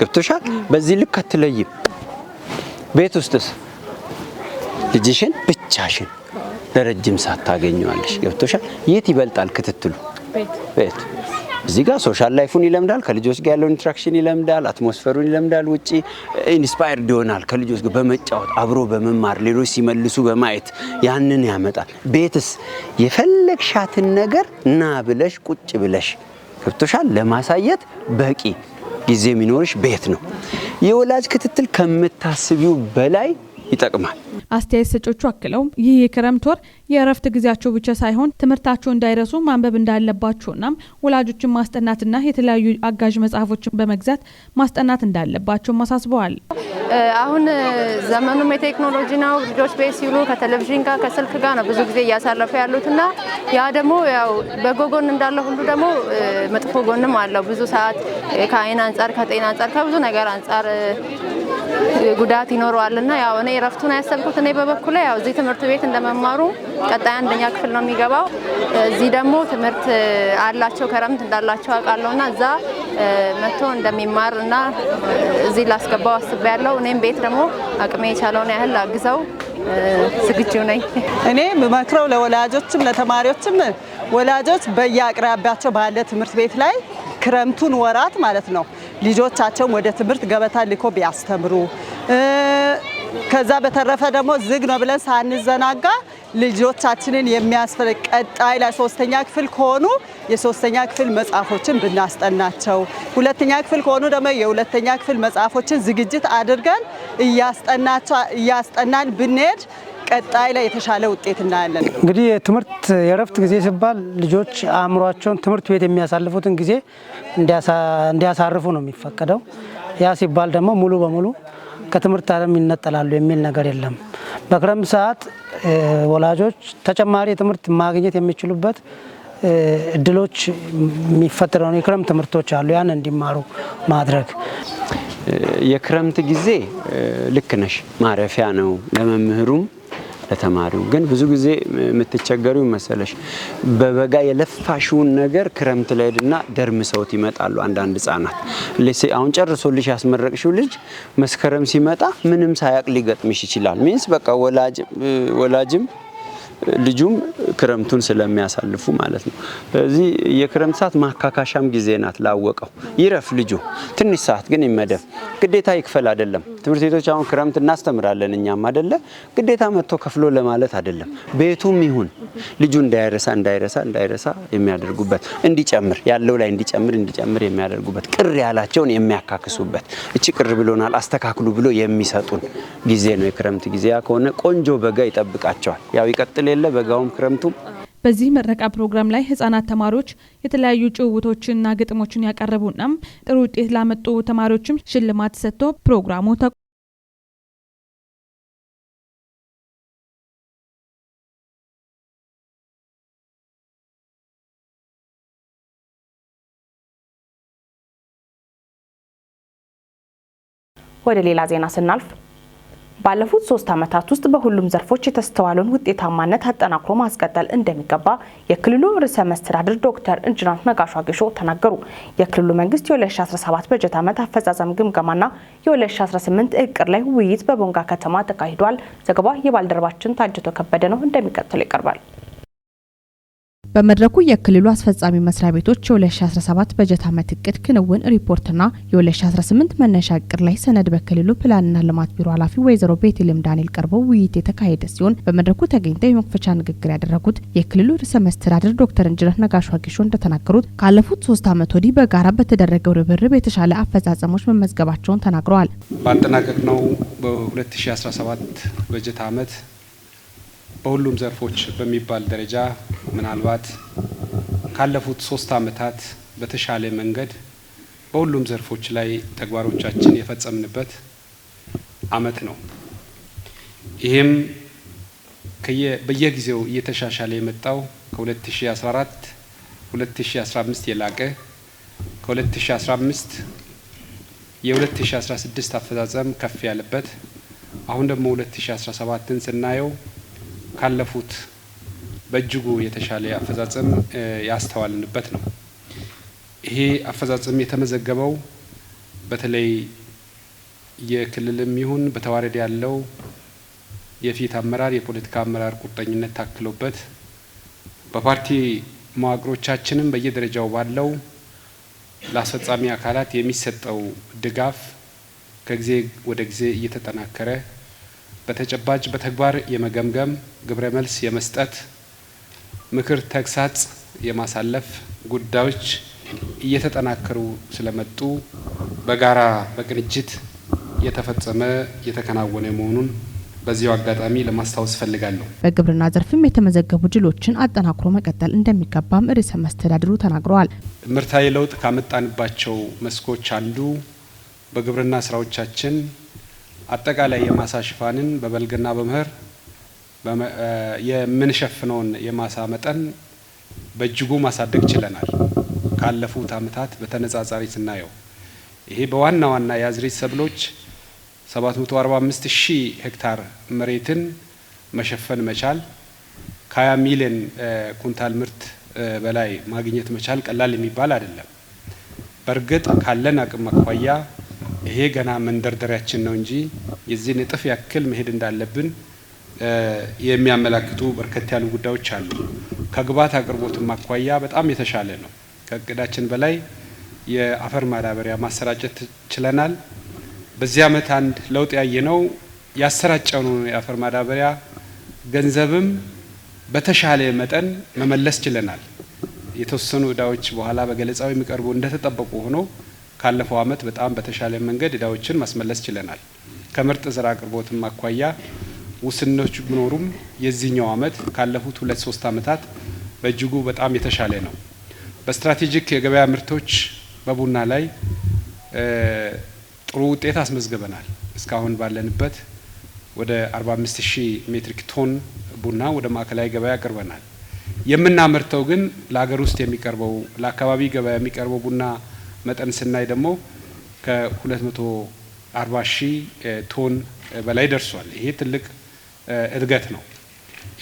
ገብቶሻል። በዚህ ልክ አትለይም። ቤት ውስጥስ ልጅሽን ብቻሽን ለረጅም ሰዓት ታገኘዋለሽ። ገብቶሻል። የት ይበልጣል ክትትሉ? ቤት። እዚህ ጋር social life ኡን ይለምዳል፣ ከልጆች ጋር ያለውን interaction ይለምዳል፣ atmosphere ኡን ይለምዳል። ውጪ inspired ይሆናል ከልጆች ጋር በመጫወት፣ አብሮ በመማር፣ ሌሎች ሲመልሱ በማየት ያንን ያመጣል። ቤትስ የፈለግሻትን ነገር ና ብለሽ ቁጭ ብለሽ፣ ገብቶሻል፣ ለማሳየት በቂ ጊዜ የሚኖርሽ ቤት ነው። የወላጅ ክትትል ከምታስቢው በላይ ይጠቅማል። አስተያየት ሰጮቹ አክለው ይህ የክረምት ወር የእረፍት ጊዜያቸው ብቻ ሳይሆን ትምህርታቸው እንዳይረሱ ማንበብ እንዳለባቸውና ወላጆችን ማስጠናትና የተለያዩ አጋዥ መጽሐፎችን በመግዛት ማስጠናት እንዳለባቸው አሳስበዋል። አሁን ዘመኑም የቴክኖሎጂ ነው። ልጆች ቤት ሲውሉ ከቴሌቪዥን ጋር፣ ከስልክ ጋር ነው ብዙ ጊዜ እያሳለፉ ያሉትና ያ ደግሞ ያው በጎ ጎን እንዳለ ሁሉ ደግሞ መጥፎ ጎንም አለው። ብዙ ሰዓት ከአይን አንጻር፣ ከጤና አንጻር፣ ከብዙ ነገር አንጻር ጉዳት ይኖረዋል እና ያው እኔ እረፍቱን ያሰብኩት እኔ በበኩሌ ያው እዚህ ትምህርት ቤት እንደመማሩ ቀጣይ አንደኛ ክፍል ነው የሚገባው። እዚህ ደግሞ ትምህርት አላቸው፣ ክረምት እንዳላቸው አውቃለሁና እዛ መጥቶ እንደሚማር እና እዚህ ላስገባው አስቤያለሁ። እኔም ቤት ደግሞ አቅሜ የቻለውን ያህል አግዘው ዝግጁ ነኝ። እኔ የምመክረው ለወላጆችም ለተማሪዎችም ወላጆች በየአቅራቢያቸው ባለ ትምህርት ቤት ላይ ክረምቱን ወራት ማለት ነው ልጆቻቸውን ወደ ትምህርት ገበታ ልኮ ቢያስተምሩ። ከዛ በተረፈ ደግሞ ዝግ ነው ብለን ሳንዘናጋ ልጆቻችንን የሚያስፈልግ ቀጣይ ላይ ሶስተኛ ክፍል ከሆኑ የሶስተኛ ክፍል መጽሐፎችን ብናስጠናቸው፣ ሁለተኛ ክፍል ከሆኑ ደግሞ የሁለተኛ ክፍል መጽሐፎችን ዝግጅት አድርገን እያስጠናን ብንሄድ ቀጣይ ላይ የተሻለ ውጤት እናያለን። እንግዲህ የትምህርት የእረፍት ጊዜ ሲባል ልጆች አእምሯቸውን ትምህርት ቤት የሚያሳልፉትን ጊዜ እንዲያሳርፉ ነው የሚፈቀደው። ያ ሲባል ደግሞ ሙሉ በሙሉ ከትምህርት ዓለም ይነጠላሉ የሚል ነገር የለም። በክረምት ሰዓት ወላጆች ተጨማሪ ትምህርት ማግኘት የሚችሉበት እድሎች የሚፈጠረው የክረምት ትምህርቶች አሉ። ያን እንዲማሩ ማድረግ። የክረምት ጊዜ ልክ ነሽ፣ ማረፊያ ነው ለመምህሩም ለተማሪው። ግን ብዙ ጊዜ የምትቸገሪው መሰለሽ በበጋ የለፋሽውን ነገር ክረምት ላይ ሄድና ደርምሰውት ይመጣሉ። አንዳንድ ህጻናት አሁን ጨርሶልሽ ያስመረቅሽው ልጅ መስከረም ሲመጣ ምንም ሳያቅ ሊገጥምሽ ይችላል። Means በቃ ወላጅም ልጁም ክረምቱን ስለሚያሳልፉ ማለት ነው። ስለዚህ የክረምት ሰዓት ማካካሻም ጊዜ ናት። ላወቀው ይረፍ ልጁ፣ ትንሽ ሰዓት ግን ይመደብ። ግዴታ ይክፈል አይደለም። ትምህርት ቤቶች አሁን ክረምት እናስተምራለን እኛም አይደለ፣ ግዴታ መጥቶ ከፍሎ ለማለት አይደለም። ቤቱም ይሁን ልጁ እንዳይረሳ እንዳይረሳ እንዳይረሳ የሚያደርጉበት፣ እንዲጨምር ያለው ላይ እንዲጨምር እንዲጨምር የሚያደርጉበት፣ ቅር ያላቸውን የሚያካክሱበት፣ እቺ ቅር ብሎናል አስተካክሉ ብሎ የሚሰጡን ጊዜ ነው የክረምት ጊዜ። ያ ከሆነ ቆንጆ በጋ ይጠብቃቸዋል። ያው ይቀጥል የለ በጋውም ክረምቱም። በዚህ ምረቃ ፕሮግራም ላይ ህጻናት ተማሪዎች የተለያዩ ጭውውቶችንና ግጥሞችን ያቀረቡና ጥሩ ውጤት ላመጡ ተማሪዎችም ሽልማት ሰጥቶ ፕሮግራሙ ወደ ሌላ ዜና ስናልፍ፣ ባለፉት 3 ዓመታት ውስጥ በሁሉም ዘርፎች የተስተዋለውን ውጤታማነት አጠናክሮ ማስቀጠል እንደሚገባ የክልሉ ርዕሰ መስተዳድር ዶክተር ኢንጂነር ነጋሽ ዋጌሾ ተናገሩ። የክልሉ መንግስት የ2017 በጀት ዓመት አፈጻጸም ግምገማና የ2018 እቅድ ላይ ውይይት በቦንጋ ከተማ ተካሂዷል። ዘገባ የባልደረባችን ታጅቶ ከበደ ነው፣ እንደሚከተለው ይቀርባል። በመድረኩ የክልሉ አስፈጻሚ መስሪያ ቤቶች የ2017 በጀት ዓመት እቅድ ክንውን ሪፖርትና የ2018 መነሻ እቅድ ላይ ሰነድ በክልሉ ፕላንና ልማት ቢሮ ኃላፊ ወይዘሮ ቤተልሔም ዳንኤል ቀርበው ውይይት የተካሄደ ሲሆን፣ በመድረኩ ተገኝተው የመክፈቻ ንግግር ያደረጉት የክልሉ ርዕሰ መስተዳድር ዶክተር ኢንጂነር ነጋሽ ዋጌሾ እንደተናገሩት ካለፉት 3 ዓመት ወዲህ በጋራ በተደረገው ርብርብ የተሻለ አፈጻጸሞች መመዝገባቸውን ተናግረዋል። ባጠናቀቅነው በ2017 በጀት ዓመት በሁሉም ዘርፎች በሚባል ደረጃ ምናልባት ካለፉት 3 ዓመታት በተሻለ መንገድ በሁሉም ዘርፎች ላይ ተግባሮቻችን የፈጸምንበት ዓመት ነው። ይህም በየጊዜው እየተሻሻለ የመጣው ከ2014 2015 የላቀ፣ ከ2015 የ2016 አፈጻጸም ከፍ ያለበት፣ አሁን ደግሞ 2017ን ስናየው ካለፉት በእጅጉ የተሻለ አፈጻጸም ያስተዋልንበት ነው። ይሄ አፈጻጸም የተመዘገበው በተለይ የክልልም ይሁን በተዋረድ ያለው የፊት አመራር የፖለቲካ አመራር ቁርጠኝነት ታክሎበት፣ በፓርቲ መዋቅሮቻችንም በየደረጃው ባለው ለአስፈጻሚ አካላት የሚሰጠው ድጋፍ ከጊዜ ወደ ጊዜ እየተጠናከረ፣ በተጨባጭ በተግባር የመገምገም፣ ግብረ መልስ የመስጠት፣ ምክር ተግሳጽ የማሳለፍ ጉዳዮች እየተጠናከሩ ስለመጡ በጋራ በቅንጅት የተፈጸመ የተከናወነ መሆኑን በዚሁ አጋጣሚ ለማስታወስ እፈልጋለሁ። በግብርና ዘርፍም የተመዘገቡ ድሎችን አጠናክሮ መቀጠል እንደሚገባም ርዕሰ መስተዳድሩ ተናግረዋል። ምርታዊ ለውጥ ካመጣንባቸው መስኮች አንዱ በግብርና ስራዎቻችን አጠቃላይ የማሳ ሽፋንን በበልግና በመኸር የምንሸፍነውን የማሳ መጠን በእጅጉ ማሳደግ ችለናል። ካለፉት አመታት በተነጻጻሪ ስናየው ይሄ በዋና ዋና የአዝርዕት ሰብሎች 745 ሺህ ሄክታር መሬትን መሸፈን መቻል፣ ከ20 ሚሊዮን ኩንታል ምርት በላይ ማግኘት መቻል ቀላል የሚባል አይደለም። በእርግጥ ካለን አቅም አኳያ ይሄ ገና መንደርደሪያችን ነው እንጂ የዚህን እጥፍ ያክል መሄድ እንዳለብን የሚያመላክቱ በርከት ያሉ ጉዳዮች አሉ። ከግብዓት አቅርቦትም አኳያ በጣም የተሻለ ነው። ከእቅዳችን በላይ የአፈር ማዳበሪያ ማሰራጨት ችለናል። በዚህ አመት አንድ ለውጥ ያየነው ያሰራጨውን የአፈር ማዳበሪያ ገንዘብም በተሻለ መጠን መመለስ ችለናል። የተወሰኑ እዳዎች በኋላ በገለጻው የሚቀርቡ እንደተጠበቁ ሆኖ ካለፈው አመት በጣም በተሻለ መንገድ እዳዎችን ማስመለስ ችለናል። ከምርጥ ዘር አቅርቦትም አኳያ ውስንነቶች ቢኖሩም የዚህኛው አመት ካለፉት 2-3 አመታት በእጅጉ በጣም የተሻለ ነው። በስትራቴጂክ የገበያ ምርቶች በቡና ላይ ጥሩ ውጤት አስመዝግበናል። እስካሁን ባለንበት ወደ 45000 ሜትሪክ ቶን ቡና ወደ ማዕከላዊ ገበያ አቅርበናል። የምናመርተው ግን ለሀገር ውስጥ የሚቀርበው ለአካባቢ ገበያ የሚቀርበው ቡና መጠን ስናይ ደግሞ ከ240,000 ቶን በላይ ደርሷል። ይሄ ትልቅ እድገት ነው።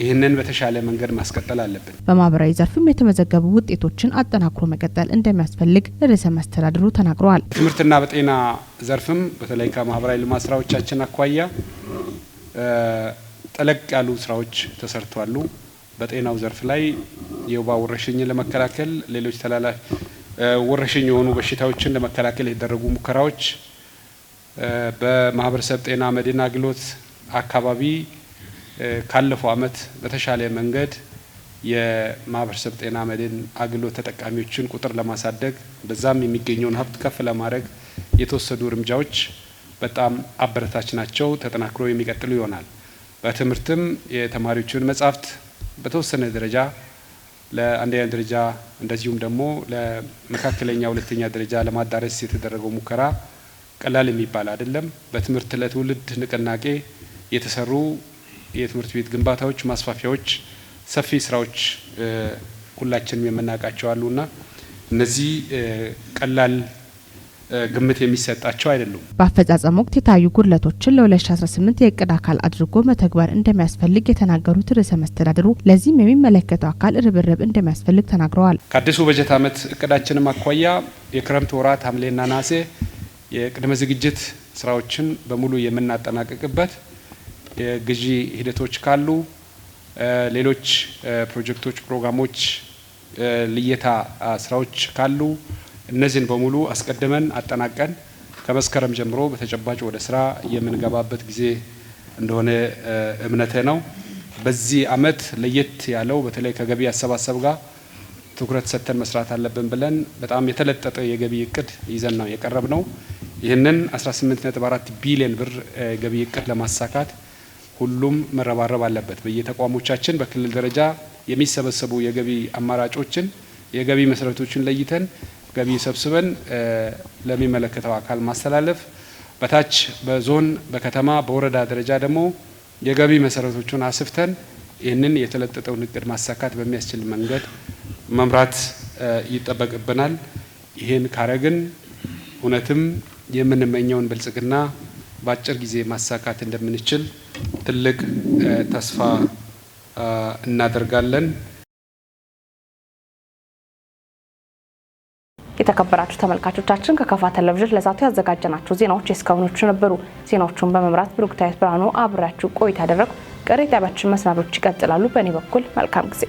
ይህንን በተሻለ መንገድ ማስቀጠል አለብን። በማህበራዊ ዘርፍም የተመዘገቡ ውጤቶችን አጠናክሮ መቀጠል እንደሚያስፈልግ ርዕሰ መስተዳድሩ ተናግረዋል። ትምህርትና በጤና ዘርፍም በተለይ ከማህበራዊ ልማት ስራዎቻችን አኳያ ጠለቅ ያሉ ስራዎች ተሰርተዋል። በጤናው ዘርፍ ላይ የወባ ወረርሽኝን ለመከላከል ሌሎች ተላላፊ ወረርሽኝ የሆኑ በሽታዎችን ለመከላከል የተደረጉ ሙከራዎች፣ በማህበረሰብ ጤና መድን አገልግሎት አካባቢ ካለፈው አመት በተሻለ መንገድ የማህበረሰብ ጤና መድን አገልግሎት ተጠቃሚዎችን ቁጥር ለማሳደግ በዛም የሚገኘውን ሀብት ከፍ ለማድረግ የተወሰዱ እርምጃዎች በጣም አበረታች ናቸው። ተጠናክሮ የሚቀጥሉ ይሆናል። በትምህርትም የተማሪዎችን መጻሕፍት በተወሰነ ደረጃ ለአንደኛ ደረጃ እንደዚሁም ደግሞ ለመካከለኛ ሁለተኛ ደረጃ ለማዳረስ የተደረገው ሙከራ ቀላል የሚባል አይደለም። በትምህርት ለትውልድ ንቅናቄ የተሰሩ የትምህርት ቤት ግንባታዎች፣ ማስፋፊያዎች፣ ሰፊ ስራዎች ሁላችንም የምናውቃቸው አሉና እነዚህ ቀላል ግምት የሚሰጣቸው አይደሉም። በአፈጻጸም ወቅት የታዩ ጉድለቶችን ለ2018 የእቅድ አካል አድርጎ መተግበር እንደሚያስፈልግ የተናገሩት ርዕሰ መስተዳድሩ ለዚህም የሚመለከተው አካል ርብርብ እንደሚያስፈልግ ተናግረዋል። ከአዲሱ በጀት አመት እቅዳችንም አኳያ የክረምት ወራት ሐምሌና ነሐሴ የቅድመ ዝግጅት ስራዎችን በሙሉ የምናጠናቅቅበት፣ የግዢ ሂደቶች ካሉ፣ ሌሎች ፕሮጀክቶች፣ ፕሮግራሞች፣ ልየታ ስራዎች ካሉ እነዚህን በሙሉ አስቀድመን አጠናቀን ከመስከረም ጀምሮ በተጨባጭ ወደ ስራ የምንገባበት ጊዜ እንደሆነ እምነቴ ነው። በዚህ አመት ለየት ያለው በተለይ ከገቢ አሰባሰብ ጋር ትኩረት ሰጥተን መስራት አለብን ብለን በጣም የተለጠጠ የገቢ እቅድ ይዘን ነው የቀረብነው። ይህንን 18.4 ቢሊዮን ብር ገቢ እቅድ ለማሳካት ሁሉም መረባረብ አለበት። በየተቋሞቻችን በክልል ደረጃ የሚሰበሰቡ የገቢ አማራጮችን የገቢ መሰረቶችን ለይተን ገቢ ሰብስበን ለሚመለከተው አካል ማስተላለፍ፣ በታች በዞን፣ በከተማ፣ በወረዳ ደረጃ ደግሞ የገቢ መሰረቶችን አስፍተን ይህንን የተለጠጠውን እቅድ ማሳካት በሚያስችል መንገድ መምራት ይጠበቅብናል። ይህን ካረግን እውነትም የምንመኘውን ብልጽግና በአጭር ጊዜ ማሳካት እንደምንችል ትልቅ ተስፋ እናደርጋለን። የተከበራችሁ ተመልካቾቻችን፣ ከካፋ ቴሌቪዥን ለዛቱ ያዘጋጀናቸው ዜናዎች የእስካሁኖቹ ነበሩ። ዜናዎቹን በመምራት ብሩክታዊት ብርሃኑ አብሬያችሁ ቆይታ ያደረኩ። ቀሪ ጣቢያችን መሰናዶች ይቀጥላሉ። በእኔ በኩል መልካም ጊዜ።